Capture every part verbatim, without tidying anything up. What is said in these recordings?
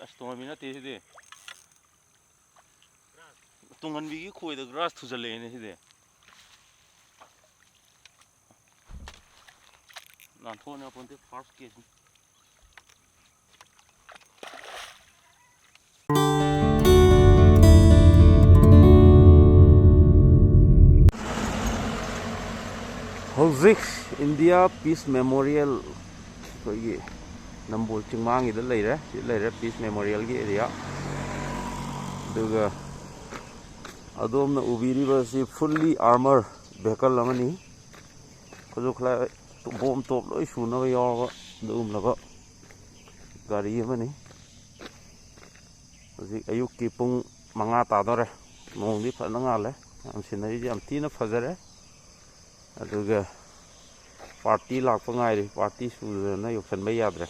ꯑꯁ, ꯇꯣꯉꯥꯟꯕꯤ ꯅꯠꯇꯦ ꯁꯤꯗꯤ꯫ ꯇꯨꯡꯍꯟꯕꯤꯒꯤ ꯈꯣꯏꯗ ꯒ꯭ꯔꯥꯁ ꯊꯨꯖꯜꯂꯛꯑꯦꯅꯦ ꯁꯤꯗꯤ꯫ ꯅꯥꯟꯊꯣꯛꯅ ꯄꯣꯟꯇꯦ, ꯐꯥꯔꯁ ꯀꯦꯁꯅꯤ꯫ ꯍꯧꯖꯤꯛ ꯏꯟꯗꯤꯌꯥ ꯄꯤꯁ ꯃꯦꯃꯣꯔꯤꯌꯦꯜ ꯑꯩꯈꯣꯏꯒꯤ ꯅꯝꯕꯣꯜ ꯆꯤꯡꯃꯥꯡꯒꯤꯗ ꯂꯩꯔꯦ꯫ ꯁꯤ ꯂꯩꯔꯦ ꯄꯤꯁ ꯃꯦꯃꯣꯔꯤꯌꯦꯜꯒꯤ ꯑꯦꯔꯤꯌꯥ꯫ ꯑꯗꯨꯒ ꯑꯗꯣꯝꯅ ꯎꯕꯤꯔꯤꯕ ꯑꯁꯤ ꯐꯨꯜꯂꯤ ꯑꯥꯔꯃꯔ ꯚꯦꯍꯤꯀꯜ ꯑꯃꯅꯤ꯫ ꯈꯨꯠꯁꯨ ꯈꯨꯠꯂꯥꯏ ꯕꯣꯝ ꯇꯣꯞ ꯂꯣꯏ ꯁꯨꯅꯕ ꯌꯥꯎꯔꯕ ꯑꯗꯨꯒꯨꯝꯂꯕ ꯒꯥꯔꯤ ꯑꯃꯅꯤ꯫ ꯍꯧꯖꯤꯛ ꯑꯌꯨꯛꯀꯤ ꯄꯨꯡ ꯃꯉꯥ ꯇꯥꯗꯣꯔꯦ꯫ ꯅꯣꯡꯗꯤ ꯐꯖꯅ ꯉꯥꯜꯂꯦ꯫ ꯌꯥꯝ ꯁꯤꯅꯔꯤꯁꯦ ꯌꯥꯝ ꯊꯤꯅ ꯐꯖꯔꯦ꯫ ꯑꯗꯨꯒ ꯄꯥꯔꯇꯤ ꯂꯥꯛꯄ ꯉꯥꯏꯔꯤ꯫ ꯄꯥꯔꯇꯤ ꯁꯨꯗꯅ ꯌꯧꯁꯟꯕ ꯌꯥꯗ꯭ꯔꯦ꯫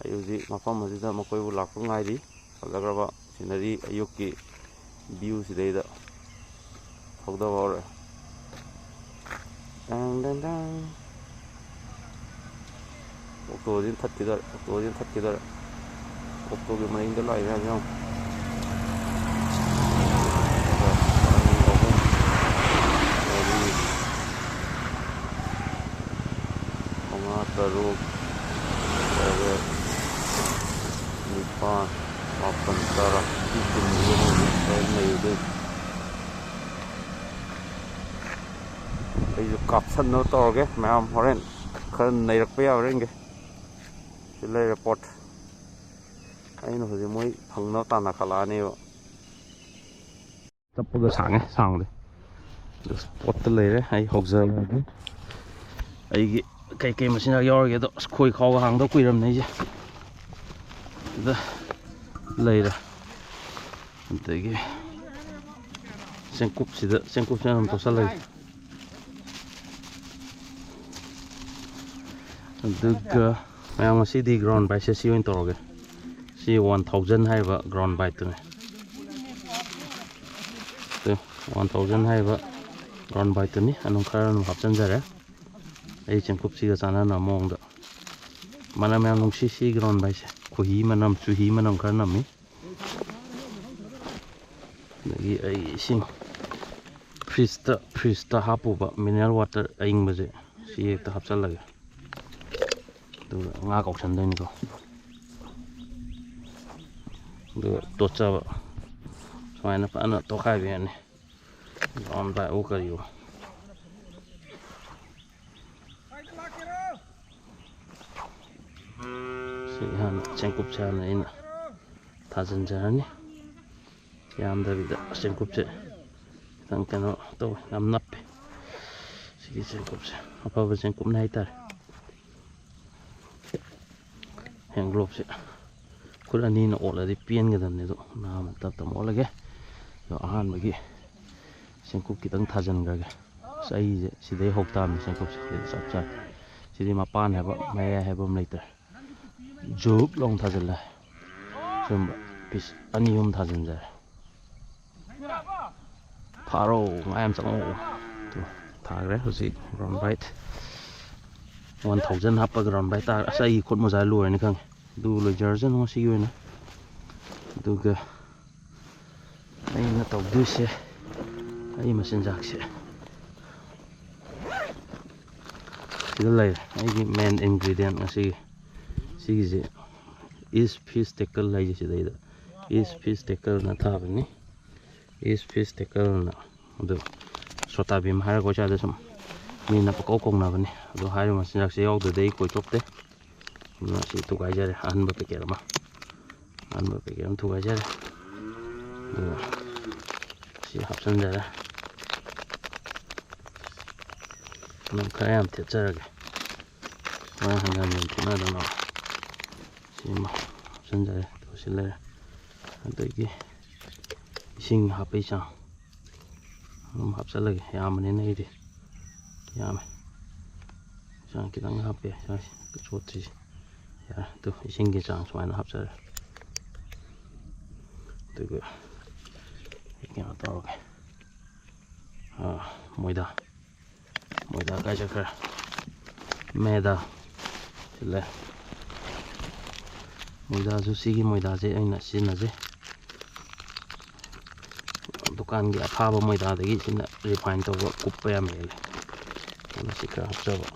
ꯑꯩ ꯍꯧꯖꯤꯛ ꯃꯐꯝ ꯑꯁꯤꯗ ꯃꯈꯣꯏꯕꯨ ꯂꯥꯛꯄ ꯉꯥꯏꯔꯤ꯫ ꯐꯖꯈ꯭ꯔꯕ ꯁꯤꯅꯔꯤ ꯑꯌꯨꯛꯀꯤ ꯚ꯭ꯌꯨ ꯁꯤꯗꯩꯗ ꯊꯧꯗꯕ ꯍꯧꯔꯦ꯫ ꯇꯥꯡ, ꯇꯥꯡ, ꯇꯥꯡ꯫ ꯑꯣꯛꯇꯣꯁꯤ ꯊꯠꯈꯤꯗꯣꯔꯦ, ꯑꯣꯛꯇꯣꯁꯤ ꯊꯠꯈꯤꯗꯣꯔꯦ꯫ ꯑꯣꯛꯇꯣꯒꯤ ꯃꯅꯤꯡꯗ ꯂꯥꯛꯏ ꯃꯌꯥꯝꯁꯦ ꯌꯦꯡꯉꯣ꯫ ꯑꯍꯨꯝ, ꯃꯔꯤ, ꯃꯉꯥ, ꯇꯔꯨꯛ, ꯇꯔꯦꯠ, ꯅꯤꯄꯥꯜ, ꯃꯥꯄꯜ, ꯇꯔꯥ꯫ ꯁꯤ ꯀꯨꯟꯁꯤꯒ ꯃꯣꯏꯁꯦ ꯈꯔ ꯅꯩꯔꯨꯗꯣꯏꯅꯤ꯫ ꯑꯩꯁꯨ ꯀꯥꯞꯁꯟꯅꯕ ꯇꯧꯔꯒꯦ꯫ ꯃꯌꯥꯝ ꯍꯣꯔꯦꯟ ꯈꯔ ꯅꯩꯔꯛꯄ ꯌꯥꯕ꯭ꯔꯥ ꯌꯦꯡꯒꯦ꯫ ꯁꯤ ꯂꯩꯔꯦ ꯄꯣꯠ꯫ ꯑꯩꯅ ꯍꯧꯖꯤꯛ ꯃꯣꯏ ꯐꯪꯅꯕ ꯇꯥꯟꯅꯈꯠꯂꯛꯑꯅꯦꯕ꯫ ꯆꯠꯄꯒ ꯁꯥꯡꯉꯦ, ꯁꯥꯡꯕꯗꯤ꯫ ꯑꯗꯨ ꯄꯣꯠꯇ ꯂꯩꯔꯦ꯫ ꯑꯩ ꯍꯧꯖꯔꯒꯦ꯫ ꯑꯩꯒꯤ ꯀꯩꯀꯩ ꯃꯆꯤꯟꯖꯥꯛ ꯌꯥꯎꯔꯒꯦꯗꯣ꯫ ꯑꯁ, ꯈꯣꯏ ꯈꯥꯎꯕ ꯍꯥꯡꯗꯧ ꯀꯨꯏꯔꯝꯅꯦ ꯑꯩꯁꯦ꯫ ꯑꯗ ꯂꯩꯔꯦ꯫ ꯑꯗꯒꯤ ꯆꯦꯡꯀꯨꯞꯁꯤꯗ, ꯆꯦꯡꯀꯨꯞꯁꯤꯅ ꯑꯗꯨꯝ ꯇꯣꯠꯁꯜꯂꯒꯦ꯫ ꯑꯗꯨꯒ ꯃꯌꯥꯝ, ꯉꯁꯤꯗꯤ ꯒ꯭ꯔꯥꯎꯟ ꯕꯥꯏꯠꯁꯦ ꯁꯤ ꯑꯣꯏꯅ ꯇꯧꯔꯒꯦ꯫ ꯁꯤ ꯋꯥꯟ ꯊꯥꯎꯖꯟ ꯍꯥꯏꯔꯤꯕ ꯒ꯭ꯔꯥꯎꯟ ꯕꯥꯏꯠꯇꯨꯅꯦ꯫ ꯁꯦ, ꯋꯥꯟ ꯊꯥꯎꯖꯟ ꯍꯥꯏꯔꯤꯕ ꯒ꯭ꯔꯥꯎꯟ ꯕꯥꯏꯠꯇꯨꯅꯤ꯫ ꯑꯗꯨꯝ ꯈꯔ ꯑꯗꯨꯝ ꯍꯥꯞꯆꯤꯟꯖꯔꯦ, ꯑꯩ ꯆꯦꯡꯀꯨꯞꯁꯤꯒ ꯆꯥꯟꯅꯅꯕ ꯃꯑꯣꯡꯗ꯫ ꯃꯅꯝ ꯌꯥꯝ ꯅꯨꯡꯁꯤ ꯁꯤꯒꯤ ꯔꯣꯟꯕꯥꯏꯁꯦ꯫ ꯈꯣꯏꯍꯤ ꯃꯅꯝ, ꯆꯨꯍꯤ ꯃꯅꯝ ꯈꯔ ꯅꯝꯃꯤ꯫ ꯑꯗꯒꯤ ꯑꯩ ꯏꯁꯤꯡ ꯐ꯭ꯔꯤꯖꯇ, ꯐ꯭ꯔꯤꯖꯇ ꯍꯥꯞꯄꯨꯕ ꯃꯤꯅꯔꯦꯜ ꯋꯥꯇꯔ ꯑꯏꯪꯕꯁꯦ ꯁꯤ ꯍꯦꯛꯇ ꯍꯥꯞꯆꯜꯂꯒꯦ꯫ ꯑꯗꯨꯒ ꯉꯥ ꯀꯧꯁꯟꯗꯣꯏꯅꯤꯀꯣ꯫ ꯑꯗꯨꯒ ꯇꯣꯠꯆꯕ ꯁꯨꯃꯥꯏꯅ ꯐꯖꯅ ꯇꯣꯠꯈꯥꯏꯕꯤꯔꯅꯤ꯫ ꯔꯣꯟꯕꯥꯏ ꯑꯣ ꯀꯔꯤꯑꯣ꯫ ꯁꯤ ꯍꯥꯟꯅ ꯆꯦꯡꯀꯨꯞꯁꯦ ꯍꯥꯟꯅ ꯑꯩꯅ ꯊꯥꯖꯤꯟꯖꯔꯅꯤ꯫ ꯌꯥꯝꯗꯕꯤꯗ ꯆꯦꯡꯀꯨꯞꯁꯦ ꯈꯤꯇꯪ ꯀꯩꯅꯣ ꯇꯧꯋꯦ, ꯌꯥꯝ ꯅꯞꯄꯦ꯫ ꯁꯤꯒꯤ ꯆꯦꯡꯀꯨꯞꯁꯦ ꯑꯐꯕ ꯆꯦꯡꯀꯨꯞꯅꯦ ꯍꯥꯏꯇꯥꯔꯦ꯫ ꯍꯦꯟ ꯒ꯭ꯂꯣꯞꯁꯦ ꯈꯨꯠ ꯑꯅꯤꯅ ꯑꯣꯠꯂꯗꯤ ꯄꯦꯟꯒꯗꯕꯅꯦ, ꯑꯗꯣ ꯅꯥꯝꯃ ꯇꯞ ꯇꯞꯅ ꯑꯣꯠꯂꯒꯦ꯫ ꯑꯗꯣ ꯑꯍꯥꯟꯕꯒꯤ ꯆꯦꯡꯀꯨꯞ ꯈꯤꯇꯪ ꯊꯥꯖꯤꯟꯈ꯭ꯔꯒꯦ꯫ ꯑꯁ, ꯑꯩꯁꯦ ꯁꯤꯗꯩ ꯍꯧ ꯇꯥꯕꯅꯤ ꯆꯦꯡꯀꯨꯞꯁꯦ, ꯁꯤꯗ ꯆꯞ ꯆꯥꯏ꯫ ꯁꯤꯗꯤ ꯃꯄꯥꯟ ꯍꯥꯏꯕ ꯃꯌꯥꯏ ꯍꯥꯏꯕ ꯑꯃ ꯂꯩꯇ꯭ꯔꯦ꯫ ꯖꯨꯞ ꯂꯥꯎ ꯊꯥꯖꯤꯜꯂꯦ꯫ ꯁꯨꯝ ꯄꯤꯁ ꯑꯅꯤ ꯑꯍꯨꯝ ꯊꯥꯖꯤꯟꯖꯔꯦ꯫ ꯐꯥꯔꯣ, ꯉꯥ ꯌꯥꯝ ꯆꯪꯉꯛꯑꯣ꯫ ꯇꯨ, ꯊꯥꯈ꯭ꯔꯦ ꯍꯧꯖꯤꯛ ꯔꯣꯟꯕꯥꯏ꯫ ꯋꯥꯟ ꯊꯥꯎꯖꯟ ꯍꯥꯞꯄꯒ ꯔꯣꯟꯕꯥꯏ ꯇꯥꯈ꯭ꯔꯦ꯫ ꯑꯁ, ꯑꯩꯒꯤ ꯈꯨꯠ ꯃꯣꯖꯥ ꯂꯣꯏꯔꯅꯤ ꯈꯪꯉꯦ꯫ ꯑꯗꯨ ꯂꯣꯏꯖꯔꯁꯅꯨ ꯉꯁꯤꯒꯤ ꯑꯣꯏꯅ꯫ ꯑꯗꯨꯒ ꯑꯩꯅ ꯇꯧꯗꯣꯏꯁꯦ, ꯑꯩ ꯃꯆꯤꯟꯖꯥꯛꯁꯦ ꯁꯤꯗ ꯂꯩꯔꯦ꯫ ꯑꯩꯒꯤ ꯃꯦꯟ ꯏꯟꯒ꯭ꯔꯤꯗꯤꯌꯦꯟ ꯉꯁꯤꯒꯤ, ꯁꯤꯒꯤꯁꯦ ꯏꯁ ꯐꯤꯁ ꯇꯦꯀꯜ ꯍꯥꯏꯁꯦ ꯁꯤꯗꯩꯗ ꯏꯁ ꯐꯤꯁ ꯇꯦꯀꯜꯅ ꯊꯥꯕꯅꯤ꯫ ꯏꯁ ꯐꯤꯁ ꯇꯦꯀꯜꯅ꯫ ꯑꯗꯨ ꯁꯣꯇꯥ ꯚꯤꯝ ꯍꯥꯏꯔꯒ ꯑꯩꯈꯣꯏ ꯁ꯭ꯋꯥꯏꯗ ꯁꯨꯝ ꯃꯤꯅ ꯄꯀꯧ ꯀꯧꯅꯕꯅꯤ꯫ ꯑꯗꯣ ꯍꯥꯏꯔꯤꯕ ꯃꯆꯤꯟꯖꯥꯛꯁꯦ ꯌꯥꯎꯗ꯭ꯔꯗꯤ ꯑꯩ ꯀꯣꯏꯊꯣꯛꯇꯦ꯫ ꯑꯗꯨꯅ ꯁꯤ ꯊꯨꯒꯥꯏꯖꯔꯦ, ꯑꯍꯟꯕ ꯄꯦꯀꯦꯠ ꯑꯃ꯫ ꯑꯍꯟꯕ ꯄꯦꯀꯦꯠ ꯑꯃ ꯊꯨꯒꯥꯏꯖꯔꯦ꯫ ꯑꯗꯨꯒ ꯁꯤ ꯍꯥꯞꯆꯤꯟꯖꯔꯦ꯫ ꯑꯗꯨꯝ ꯈꯔ ꯌꯥꯝ ꯊꯦꯠꯆꯔꯒꯦ꯫ ꯍꯣꯔꯦꯟ ꯍꯟꯖꯟ ꯍꯟꯖꯟ ꯊꯦꯠꯅꯗꯅꯕ꯫ ꯁꯤꯃ ꯍꯥꯞꯆꯤꯟꯖꯔꯦ꯫ ꯑꯗꯨꯒ ꯁꯤ ꯂꯩꯔꯦ꯫ ꯑꯗꯒꯤ ꯏꯁꯤꯡ ꯍꯥꯞꯄꯩ ꯆꯥꯡ ꯑꯗꯨꯝ ꯍꯥꯞꯆꯤꯜꯂꯒꯦ꯫ ꯌꯥꯝꯕꯅꯤꯅ ꯑꯩꯗꯤ ꯌꯥꯝꯃꯦ꯫ ꯆꯥꯡ ꯈꯤꯇꯪ ꯍꯥꯞꯄꯦ꯫ ꯆꯣꯠꯇ꯭ꯔꯤꯁꯦ꯫ ꯌꯥꯔꯦ꯫ ꯑꯗꯨ ꯏꯁꯤꯡꯒꯤ ꯆꯥꯡ ꯁꯨꯃꯥꯏꯅ ꯍꯥꯞꯆꯔꯦ꯫ ꯑꯗꯨꯒ ꯀꯩꯅꯣ ꯇꯧꯔꯒꯦ꯫ ꯑꯥ, ꯃꯣꯏꯗ꯫ ꯃꯣꯏꯗ ꯀꯥꯏ ꯆꯠꯈ꯭ꯔꯦ? ꯃꯦꯗꯥ꯫ ꯁꯤ ꯂꯩ꯫ ꯃꯣꯏꯗꯥꯁꯨ ꯁꯤꯒꯤ ꯃꯣꯏꯗꯥꯁꯦ ꯑꯩꯅ ꯁꯤꯖꯤꯟꯅꯖꯩ꯫ ꯗꯨꯀꯥꯟꯒꯤ ꯑꯐꯥꯕ ꯃꯣꯏꯗꯥꯗꯒꯤ ꯁꯤꯅ refine ꯇꯧꯕ ꯀꯨꯞꯄ ꯌꯥꯝ ꯍꯦꯜꯂꯦ꯫ ꯑꯗꯨꯅ ꯁꯤ ꯈꯔ ꯍꯥꯞꯆꯕ꯫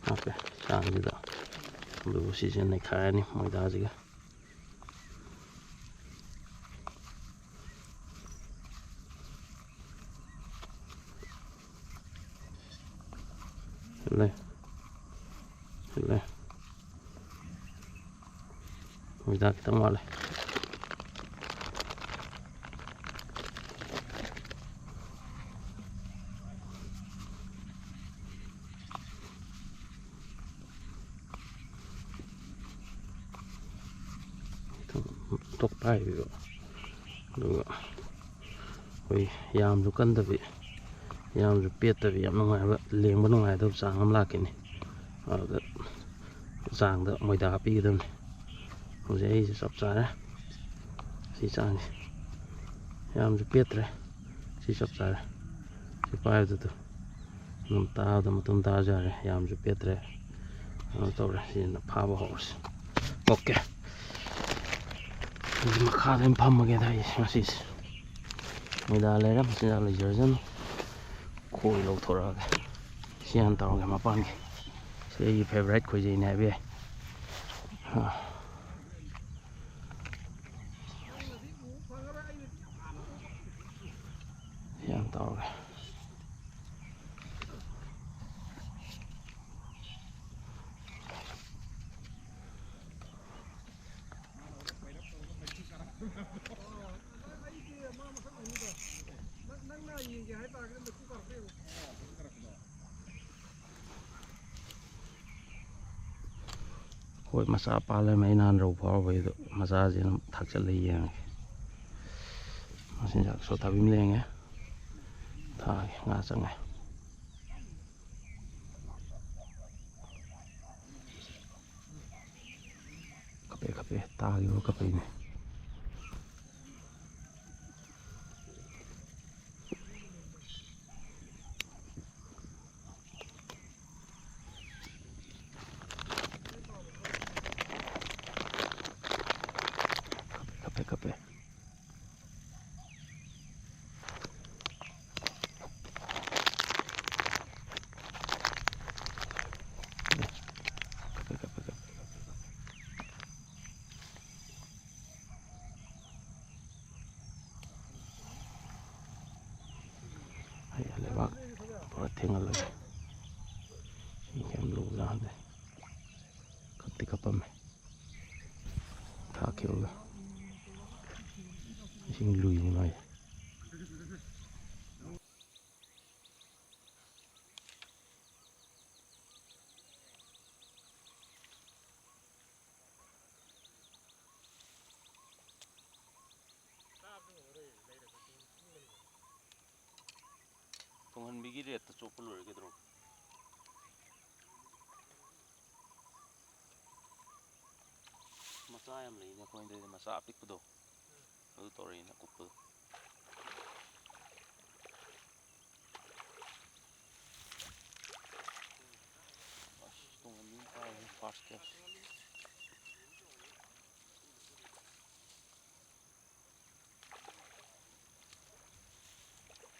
ꯍꯥꯞꯄꯦ ꯆꯥꯡꯁꯤꯗ꯫ ꯑꯗꯨꯕꯨ ꯁꯤꯁꯦ ꯅꯩꯈꯥꯏꯔꯅꯤ ꯃꯣꯏꯗꯥꯁꯤꯒ꯫ ꯁꯤꯜꯂꯦ꯫ ꯁꯤꯜꯂꯦ꯫ ꯃꯣꯏꯗꯥ ꯈꯤꯇꯪ ꯋꯥꯠꯂꯦ꯫ ꯇꯣꯛ ꯄꯥꯏꯕꯤꯕ꯫ ꯑꯗꯨꯒ ꯑꯩꯈꯣꯏ ꯌꯥꯝꯁꯨ ꯀꯟꯗꯕꯤ, ꯌꯥꯝꯁꯨ ꯄꯦꯠꯇꯕꯤ, ꯌꯥꯝ ꯅꯨꯡꯉꯥꯏꯕ, ꯂꯦꯡꯕ ꯅꯨꯡꯉꯥꯏꯗꯕ ꯆꯥꯡ ꯑꯃ ꯂꯥꯛꯈꯤꯅꯤ꯫ ꯑꯗꯨꯗ ꯆꯥꯡꯗ ꯃꯣꯏꯗꯥ ꯍꯥꯞꯄꯤꯒꯗꯕꯅꯤ꯫ ꯍꯧꯖꯤꯛ ꯑꯩꯁꯦ ꯆꯞ ꯆꯥꯔꯦ꯫ ꯁꯤ ꯆꯥꯡꯁꯦ ꯌꯥꯝꯁꯨ ꯄꯦꯠꯇ꯭ꯔꯦ꯫ ꯁꯤ ꯆꯞ ꯆꯥꯔꯦ꯫ ꯁꯤ ꯄꯥꯏꯕꯗꯨꯗ ꯑꯗꯨꯝ ꯇꯥꯕꯗ ꯃꯇꯨꯝ ꯇꯥꯔꯁꯨ ꯌꯥꯔꯦ꯫ ꯌꯥꯝꯁꯨ ꯄꯦꯠꯇ꯭ꯔꯦ꯫ ꯀꯩꯅꯣ ꯇꯧꯔꯦ꯫ ꯁꯤꯅ ꯐꯥꯕ ꯍꯧꯔꯁꯤ꯫ ꯑꯣꯀꯦ꯫ ꯑꯗꯨꯗꯤ ꯃꯈꯥꯗ ꯑꯗꯨꯝ ꯐꯝꯃꯒꯦꯗ ꯑꯩ ꯉꯁꯤꯁꯦ꯫ ꯃꯣꯏꯗꯥ ꯂꯩꯔꯦ, ꯃꯆꯤꯟꯖꯥꯛ ꯂꯩꯖꯔꯖꯅꯨ꯫ ꯈꯣꯏ ꯂꯧꯊꯣꯔꯛꯑꯒꯦ꯫ ꯁꯤ ꯍꯥꯟꯅ ꯇꯧꯔꯒꯦ ꯃꯄꯥꯟꯒꯤ꯫ ꯁꯤ ꯑꯩꯒꯤ favourite ꯈꯣꯏꯖꯩꯅꯦ ꯍꯥꯏꯕ ꯌꯥꯏ꯫ ꯑꯥ꯫ ꯁꯤ ꯍꯥꯟꯅ ꯇꯧꯔꯒꯦ꯫ ꯍꯣꯏ, ꯃꯆꯥ ꯄꯥꯜꯂꯝꯃꯦ꯫ ꯑꯩ ꯅꯍꯥꯟ ꯔꯧ ꯐꯥꯎꯔꯨꯕꯩꯗꯣ ꯃꯆꯥꯁꯦ ꯑꯗꯨꯝ ꯊꯥꯛꯆꯜꯂ ꯌꯦꯡꯉꯒꯦ꯫ ꯃꯆꯤꯟꯖꯥꯛ ꯁꯣꯊꯕꯤ ꯑꯃ ꯂꯦꯡꯉꯦ꯫ ꯊꯥꯒꯦ, ꯉꯥ ꯆꯪꯉꯦ꯫ ꯀꯞꯄꯦ, ꯀꯞꯄꯦ, ꯇꯥꯈꯤꯕ ꯀꯞꯄꯩꯅꯦ꯫ ꯊꯦꯡꯍꯜꯂꯒꯦ꯫ ꯏꯁꯤꯡ ꯌꯥꯝ ꯂꯨꯕꯖꯥꯠ ꯅꯠꯇꯦ꯫ ꯀꯞꯇꯤ ꯀꯞꯄꯝꯃꯦ꯫ ꯊꯥꯛꯈꯤꯕꯒ꯫ ꯏꯁꯤꯡ ꯂꯨꯏꯅꯤ ꯃꯥꯏꯁꯦ꯫ ꯇꯨꯡꯍꯟꯕꯤꯒꯤ ꯔꯦꯠꯇ ꯆꯣꯞꯄ ꯂꯣꯏꯔꯦ ꯀꯩꯗꯧꯔꯒꯦ? ꯃꯆꯥ ꯌꯥꯝ ꯂꯩꯅꯦ ꯑꯩꯈꯣꯏꯗꯗꯤ, ꯃꯆꯥ ꯑꯄꯤꯛꯄꯗꯣ ꯑꯗꯨ ꯇꯧꯔꯛꯏꯅꯦ, ꯑꯀꯨꯞꯄꯗꯣ꯫ ꯑꯁ, ꯇꯨꯡꯍꯟꯕꯤ ꯑꯃ ꯇꯥꯔꯦ, first catch꯫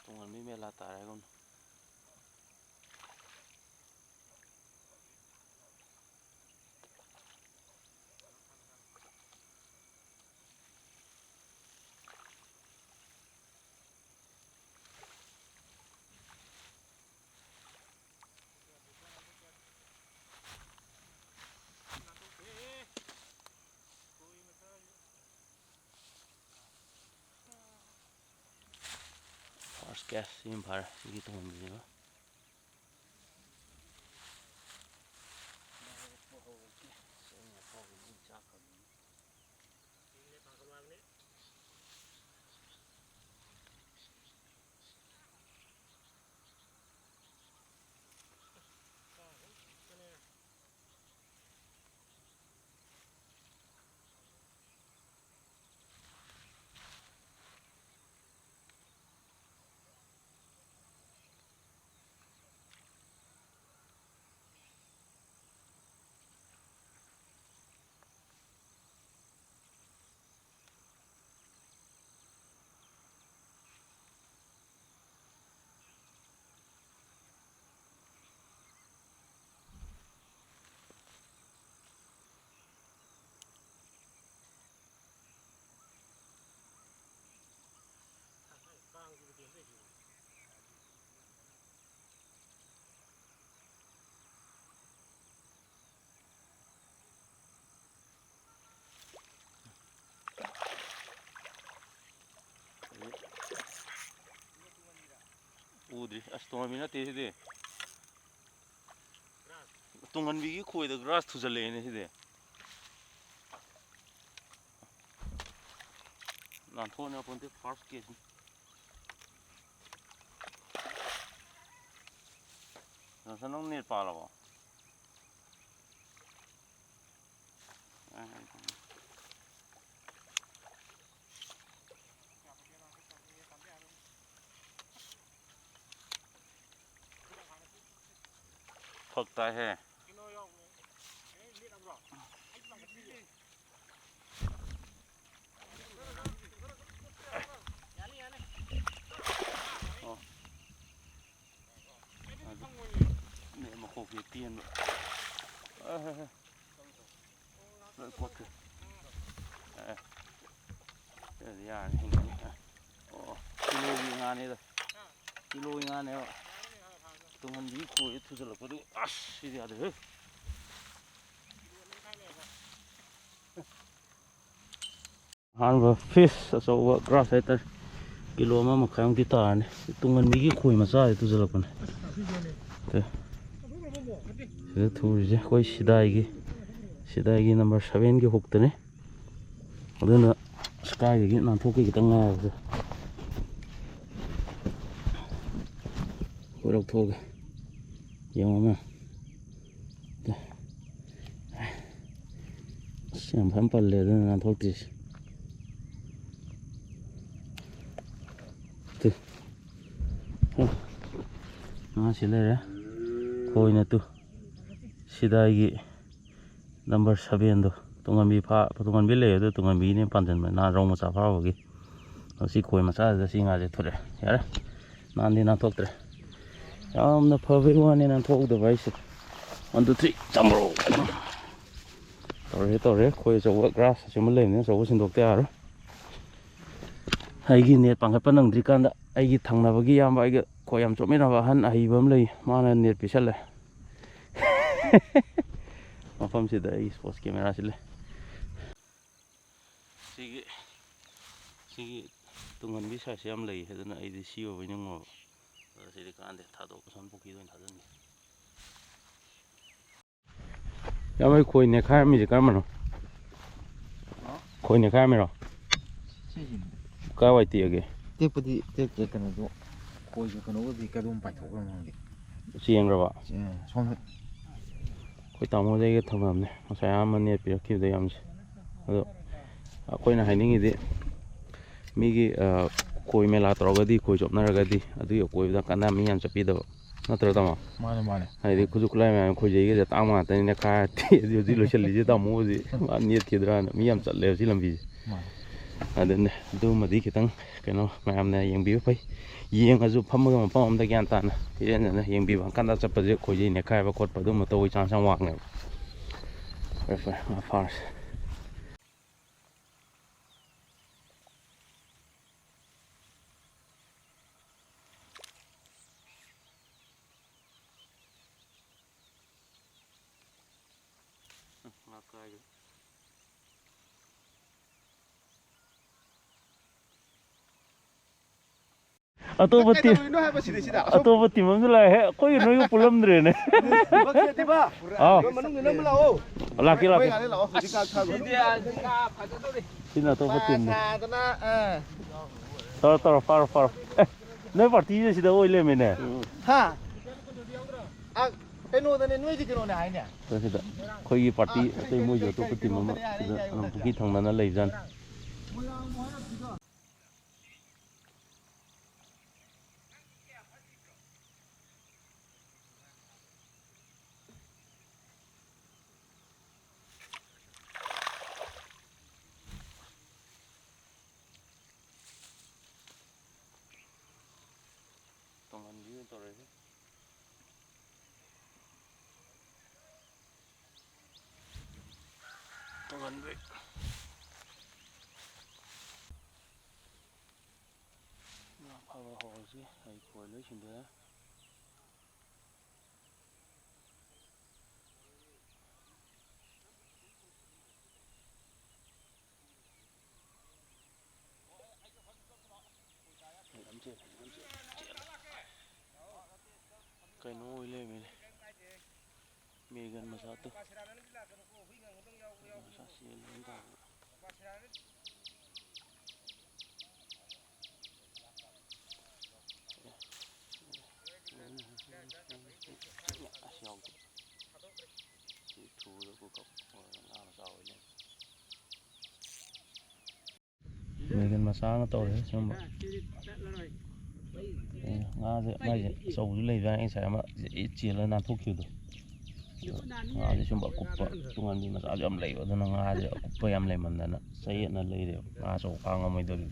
ꯇꯨꯡꯍꯟꯕꯤ ꯃꯦꯂꯥ ꯇꯥꯔꯦꯒꯨꯝꯅ꯫ First catch ꯁꯤ ꯑꯃ ꯐꯥꯔꯦ, ꯁꯤꯒꯤ ꯇꯨꯡꯍꯟꯕꯤꯁꯤꯃ꯫ ꯎꯗ꯭ꯔꯤ꯫ ꯑꯁ, ꯇꯣꯉꯥꯟꯕꯤ ꯅꯠꯇꯦ ꯁꯤꯗꯤ꯫ ꯇꯨꯡꯍꯟꯕꯤꯒꯤ ꯈꯣꯏꯗ ꯒ꯭ꯔꯥꯁ ꯊꯨꯖꯜꯂꯛꯑꯦꯅꯦ ꯁꯤꯗꯤ꯫ ꯅꯥꯟꯊꯣꯛꯅ ꯄꯣꯟꯇꯦ, ꯐꯥꯔꯁ ꯀꯦꯁꯅꯤ꯫ ꯖꯣꯟꯁꯟ, ꯅꯪ ꯅꯦꯠ ꯄꯥꯜꯂꯕꯣ? ꯐꯛ ꯇꯥꯏꯍꯦ꯫ ꯑꯣ꯫ ꯑꯗꯨ ꯅꯦꯠ ꯃꯈꯣꯛꯁꯦ ꯇꯦꯟꯕ꯫ ꯑ, ꯍ, ꯍ꯫ ꯂꯣꯏ ꯀꯣꯠꯈ꯭ꯔꯦ꯫ ꯑꯦ, ꯑꯦ꯫ ꯁꯤꯗꯤ ꯌꯥꯔꯅꯤ, ꯍꯤꯡꯉꯅꯤ꯫ ꯑꯦ꯫ ꯑꯣ, ꯀꯤꯂꯣꯒꯤ ꯉꯥꯅꯤꯗ꯫ ꯀꯤꯂꯣꯒꯤ ꯉꯥꯅꯦꯕ꯫ ꯇꯨꯡꯍꯟꯕꯤ ꯈꯣꯏ ꯊꯨꯖꯜꯂꯛꯄꯗꯨ꯫ ꯑꯁ, ꯁꯤꯗꯤ ꯌꯥꯗ꯭ꯔꯦꯍꯦ꯫ ꯑꯍꯥꯟꯕ ꯐꯤꯁ ꯑꯆꯧꯕ ꯒ꯭ꯔꯥꯁ ꯍꯥꯏꯇꯥꯔꯦ꯫ ꯀꯤꯂꯣ ꯑꯃ ꯃꯈꯥꯏꯃꯨꯛꯇꯤ ꯇꯥꯔꯅꯤ꯫ ꯇꯨꯡꯍꯟꯕꯤꯒꯤ ꯈꯣꯏ ꯃꯆꯥꯁꯦ ꯇꯨꯖꯜꯂꯛꯄꯅꯦ꯫ ꯁꯦ꯫ ꯁꯤꯗ ꯊꯨꯔꯤꯁꯦ ꯑꯩꯈꯣꯏ ꯁꯤꯗꯥꯏꯒꯤ, ꯁꯤꯗꯥꯏꯒꯤ ꯅꯝꯕꯔ ꯁꯚꯦꯟꯒꯤ ꯍꯨꯛꯇꯅꯤ꯫ ꯑꯗꯨꯅ ꯁ꯭ꯀꯥꯏꯗꯒꯤ ꯅꯥꯟꯊꯣꯛꯈꯤ ꯈꯤꯇꯪ ꯉꯥꯏꯔꯕꯗ꯫ ꯍꯣꯏ, ꯂꯧꯊꯣꯛꯑꯒꯦ꯫ ꯌꯦꯡꯉꯣ ꯑꯃ꯫ ꯑꯁ, ꯌꯥꯝ ꯐꯖꯅ ꯄꯜꯂꯦ, ꯑꯗꯨꯅ ꯅꯥꯟꯊꯣꯛꯇ꯭ꯔꯤꯁꯦ꯫ ꯇꯨ꯫ ꯍ꯫ ꯉꯥ ꯁꯤ ꯂꯩꯔꯦ꯫ ꯈꯣꯏꯅ ꯇꯨ꯫ ꯁꯤꯗꯥꯏꯒꯤ ꯅꯝꯕꯔ ꯁꯚꯦꯟꯗꯣ꯫ ꯇꯨꯡꯍꯟꯕꯤ ꯐꯥ-, ꯇꯨꯡꯍꯟꯕꯤ ꯂꯩ, ꯑꯗꯨ ꯇꯨꯡꯍꯟꯕꯤꯅꯦ ꯄꯥꯟꯁꯤꯟꯕ꯫ ꯅꯍꯥꯟ ꯔꯧ ꯃꯆꯥ ꯐꯥꯕꯒꯤ꯫ ꯁꯤ ꯈꯣꯏ ꯃꯆꯥꯁꯤꯗ ꯁꯤ ꯉꯥꯁꯦ ꯊꯣꯛꯂꯛꯑꯦ꯫ ꯌꯥꯔꯦ꯫ ꯅꯥꯟꯗꯤ ꯅꯥꯟꯊꯣꯛꯇ꯭ꯔꯦ꯫ ꯌꯥꯝꯅ ꯐꯕꯩ ꯋꯥꯅꯤ ꯅꯥꯟꯊꯣꯛꯍꯧꯗꯕ ꯍꯥꯏꯁꯦ꯫ ꯋꯥꯟ, ꯇꯨ, ꯊ꯭ꯔꯤ, ꯆꯥꯝꯕ꯭ꯔꯣ꯫ ꯇꯧꯔꯦ, ꯇꯧꯔꯦ꯫ ꯑꯩꯈꯣꯏ ꯑꯆꯧꯕ ꯒ꯭ꯔꯥꯁ ꯑꯁꯤꯃ ꯂꯩꯕꯅꯤꯅ ꯑꯆꯧꯕ ꯁꯤꯟꯗꯣꯛꯇ ꯌꯥꯔꯣꯏ꯫ ꯑꯩꯒꯤ ꯅꯦꯠ ꯄꯥꯡꯈꯠꯄ ꯅꯪꯗ꯭ꯔꯤꯀꯥꯟꯗ ꯑꯩꯒꯤ ꯊꯪꯅꯕꯒꯤ ꯏꯌꯥꯝꯕ ꯑꯩꯒ ꯈꯣꯏ ꯌꯥꯝ ꯆꯣꯞꯃꯤꯟꯅꯕ ꯑꯍꯟ ꯑꯍꯩꯕ ꯑꯃ ꯂꯩ, ꯃꯥꯅ ꯅꯦꯠ ꯄꯤꯁꯜꯂꯦ꯫ ꯃꯐꯝꯁꯤꯗ ꯑꯩ ꯏꯁꯄꯣꯔꯠꯁ ꯀꯦꯃꯦꯔꯥꯁꯤ ꯂꯩ꯫ ꯁꯤꯒꯤ, ꯁꯤꯒꯤ ꯇꯨꯡꯍꯟꯕꯤ ꯁꯥꯏꯖꯁꯦ ꯌꯥꯝ ꯂꯩ, ꯑꯗꯨꯅ ꯑꯩꯗꯤ ꯁꯤ ꯑꯣꯏꯕꯣꯏ ꯅꯤꯡꯉꯨꯔꯕ꯫ ꯑꯗ ꯁꯤꯗꯤ ꯀꯥꯟꯗꯦ, ꯊꯥꯗꯣꯛ, ꯑꯁꯣꯝ ꯄꯨꯈ꯭ꯔꯤꯗ ꯑꯣꯏꯅ ꯊꯥꯖꯤꯟꯒꯦ꯫ ꯌꯥꯝꯕꯩ ꯈꯣꯏ ꯅꯦꯠꯈꯥꯏꯔꯝꯃꯤꯁꯦ ꯀꯔꯝꯕꯅꯣ? ꯍꯥ? ꯈꯣꯏ ꯅꯦꯠꯈꯥꯏꯔꯝꯃꯤꯔꯣ? ꯁꯤꯁꯤꯅꯤ꯫ ꯀꯥꯏꯋꯥꯏ ꯇꯦꯛꯑꯒꯦ? ꯇꯦꯛꯄꯗꯤ ꯇꯦꯛꯇꯦ, ꯀꯩꯅꯣꯗꯣ, ꯈꯣꯏꯁꯨ ꯀꯩꯅꯣꯒꯗꯤ ꯀꯩꯗꯣꯝ ꯄꯥꯏꯊꯣꯛꯈ꯭ꯔꯕ ꯈꯪꯗꯦ꯫ ꯆꯦꯟꯈ꯭ꯔꯕ? ꯆꯦꯟ-, ꯁꯣꯝꯗ꯫ ꯑꯩꯈꯣꯏ ꯇꯥꯃꯣꯗ ꯑꯩꯒ ꯊꯝꯃꯝꯅꯦ, ꯉꯁꯥꯏ ꯑꯍꯥꯟꯕ ꯅꯦꯠ ꯄꯤꯔꯛꯈꯤꯕꯗ ꯌꯥꯝꯁꯦ꯫ ꯑꯗꯣ ꯑꯩꯈꯣꯏꯅ ꯍꯥꯏꯅꯤꯡꯉꯤꯗꯤ, ꯃꯤꯒꯤ, ꯑ, ꯈꯣꯏ ꯃꯦꯂꯥ ꯇꯧꯔꯒꯗꯤ, ꯈꯣꯏ ꯆꯣꯞꯅꯔꯒꯗꯤ, ꯑꯗꯨꯒꯤ ꯑꯀꯣꯏꯕꯗ ꯀꯥꯟꯅ ꯃꯤ ꯌꯥꯝ ꯆꯠꯄꯤꯗꯕ ꯅꯠꯇ꯭ꯔꯣ, ꯇꯥꯃꯣ? ꯃꯥꯅꯦ, ꯃꯥꯅꯦ꯫ ꯍꯥꯏꯗꯤ ꯈꯨꯠꯁꯨ ꯈꯨꯠꯂꯥꯏ ꯃꯌꯥꯝ, ꯈꯣꯏꯖꯩꯒꯁꯦ ꯑꯇꯥꯡꯕ ꯉꯥꯛꯇꯅꯤꯅ, ꯀꯥꯏꯔꯗꯤ ꯍꯧꯖꯤꯛ ꯍꯧꯖꯤꯛ ꯂꯣꯏꯁꯤꯜꯂꯤꯁꯦ ꯇꯥꯃꯣ ꯍꯧꯖꯤꯛ꯫ ꯃꯥ ꯅꯦꯠꯈꯤꯗ꯭ꯔꯥꯅ ꯃꯤ ꯌꯥꯝ ꯆꯠꯂꯦꯕ ꯁꯤ ꯂꯝꯕꯤꯁꯦ꯫ ꯃꯥꯅꯦ꯫ ꯑꯗꯨꯅꯦ, ꯑꯗꯨꯃꯗꯤ ꯈꯤꯇꯪ ꯀꯩꯅꯣ ꯃꯌꯥꯝꯅ ꯌꯦꯡꯕꯤꯕ ꯐꯩ꯫ ꯌꯦꯡꯉꯁꯨ ꯐꯝꯃꯒ ꯃꯐꯝ ꯑꯃꯗ ꯒ꯭ꯌꯥꯟ ꯇꯥꯅ ꯏꯔꯦꯟꯖꯅ ꯌꯦꯡꯕꯤꯕ꯫ ꯀꯥꯟꯗ ꯆꯠꯄꯁꯦ ꯈꯣꯏꯖꯩ ꯅꯦꯠꯈꯥꯏꯕ ꯈꯣꯠꯄ ꯑꯗꯨꯝꯕ ꯇꯧꯕꯒꯤ ꯆꯥꯟꯁ ꯌꯥꯝ ꯋꯥꯡꯉꯦꯕ꯫ ꯐꯔꯦ, ꯐꯔꯦ, ꯃꯥ ꯐꯥꯔꯁꯦ꯫ ꯎꯝ, ꯉꯥ ꯀꯥꯏꯔꯦ꯫ ꯑꯇꯣꯞꯄ ꯀꯩ ꯇꯤꯝ, ꯇꯧꯔꯤꯅꯣ ꯍꯥꯏꯕ ꯁꯤꯗꯩꯁꯤꯗ? ꯑꯇꯣꯞꯄ ꯇꯤꯝ ꯑꯃꯁꯨ ꯂꯥꯛꯑꯦ꯫ ꯑꯩꯈꯣꯏꯒ ꯅꯣꯏꯒ ꯄꯨꯜꯂꯝꯗ꯭ꯔꯦꯅꯦ꯫ ꯕꯛꯁꯦ ꯊꯤꯕ꯫ ꯑꯥꯎ꯫ ꯃꯅꯨꯡꯗ ꯅꯝꯕ ꯂꯥꯛꯑꯣ꯫ ꯂꯥꯛꯀꯦ, ꯂꯥꯛꯀꯦ꯫ ꯃꯣꯏ ꯉꯥꯏꯍꯥꯛ ꯂꯥꯛꯑꯣ, ꯍꯧꯖꯤꯛ ꯉꯥꯏꯍꯥꯛ ꯊꯥꯈꯣ꯫ ꯁꯤꯅ ꯑꯇꯣꯞꯄ ꯇꯤꯝꯅꯤ꯫ ꯁꯥꯗꯅ, ꯑ꯫ ꯇꯧꯔꯣ, ꯇꯧꯔꯣ, ꯐꯥꯔꯣ, ꯐꯥꯔꯣ꯫ ꯑꯦ, ꯅꯣꯏ ꯄꯥꯔꯇꯤꯁꯦ ꯁꯤꯗ ꯑꯣꯏ ꯂꯩꯔꯝꯃꯦꯅꯦ꯫ ꯍꯥ? ꯑ, ꯀꯩꯅꯣꯗꯅꯦ, ꯅꯣꯏꯗꯤ ꯀꯩꯅꯣꯅꯦ ꯍꯥꯏꯅꯦ? ꯁꯤꯗ ꯑꯩꯈꯣꯏꯒꯤ ꯄꯥꯔꯇꯤ ꯑꯇꯩ ꯃꯣꯏꯁꯨ ꯑꯇꯣꯞꯄ ꯇꯤꯝ ꯑꯃ ꯁꯤꯗ ꯄꯨꯈ꯭ꯔꯤ ꯊꯪꯅꯅ ꯂꯩꯖꯥꯠꯅꯤ꯫ ꯇꯣꯡꯍꯟꯕꯤ ꯑꯣꯏꯅ ꯇꯧꯔꯁꯤ꯫ ꯇꯣꯡꯍꯟꯕꯤ꯫ ꯉꯥ ꯐꯥꯕ ꯍꯧꯔꯁꯤ꯫ ꯑꯩ ꯈꯣꯏ ꯂꯣꯏ ꯁꯤꯟꯗꯣꯛꯑꯦ꯫ ꯂꯩꯔꯝꯃꯦꯅꯦ꯫ ꯃꯦꯒꯟ ꯃꯆꯥꯗꯣ꯫ ꯃꯆꯥ ꯆꯦꯜꯂꯦꯅ ꯇꯧꯕꯗ꯫ ꯑꯁ, ꯌꯥꯎꯗꯦ꯫ ꯁꯤ ꯊꯨꯕꯗ ꯀꯣꯛ ꯀꯛ-, ꯉꯥ ꯃꯆꯥ ꯑꯣꯏ ꯂꯩꯔꯝꯃꯦ꯫ ꯃꯦꯒꯟ ꯃꯆꯥ ꯑꯃ ꯇꯧꯔꯦ ꯁꯤꯒꯨꯝꯕ꯫ ꯑꯦ, ꯉꯥꯁꯦ ꯃꯥꯏꯁꯦ ꯑꯆꯧꯕꯁꯨ ꯂꯩꯕꯖꯥꯠꯅꯤ꯫ ꯑꯩ ꯉꯁꯥꯏ ꯑꯃ ꯆꯦꯜꯂꯒ ꯅꯥꯟꯊꯣꯛꯈꯤꯕꯗꯣ꯫ ꯉꯥꯁꯦ ꯁꯨꯝꯕ ꯑꯀꯨꯞꯄ ꯇꯨꯡꯍꯟꯕꯤ ꯃꯆꯥꯁꯨ ꯌꯥꯝ ꯂꯩꯕ, ꯑꯗꯨꯅ ꯉꯥꯁꯦ ꯑꯀꯨꯞꯄ ꯌꯥꯝ ꯂꯩꯃꯟꯗꯅ ꯆꯌꯦꯠꯅ ꯂꯩꯔꯦꯕ꯫ ꯉꯥ ꯑꯆꯧꯕ ꯐꯥ ꯉꯝꯃꯣꯏꯗꯧꯔꯤ꯫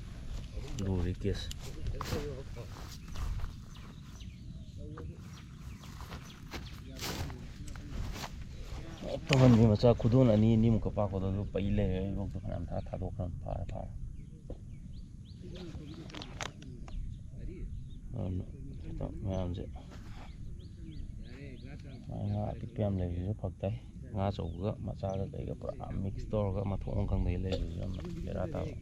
ꯂꯨꯔꯦ ꯀꯦꯁ꯫ ꯇꯨꯡꯍꯟꯕꯤ ꯃꯆꯥ ꯈꯨꯗꯣꯟ ꯑꯅꯤ ꯑꯅꯤꯃꯨꯛꯀ ꯄꯥꯛꯄꯗꯣ ꯑꯗꯨ ꯄꯩ ꯂꯩꯔꯦ꯫ ꯑꯩꯕꯣꯛꯇ ꯐꯅꯌꯥꯝ ꯊꯥ ꯊꯥꯗꯣꯛꯈ꯭ꯔꯕꯅꯤ꯫ ꯐꯥꯔꯦ, ꯐꯥꯔꯦ꯫ ꯑꯗꯨꯅ ꯈꯤꯇꯪ ꯃꯌꯥꯝꯁꯦ ꯃꯥꯏ ꯉꯥ ꯑꯄꯤꯛꯄ ꯌꯥꯝ ꯂꯩꯕꯁꯤꯁꯨ ꯐꯔꯛ ꯇꯥꯏ꯫ ꯉꯥ ꯑꯆꯧꯕꯒ ꯃꯆꯥꯒ ꯀꯩꯒ ꯄꯨꯔꯥ ꯃꯤꯛꯁ ꯇꯧꯔꯒ ꯃꯊꯣꯡ ꯑꯃ ꯈꯪꯗꯒꯩ ꯂꯩꯕꯁꯤꯁꯨ ꯌꯥꯝꯅ ꯕꯦꯔꯥ ꯇꯥꯕ꯫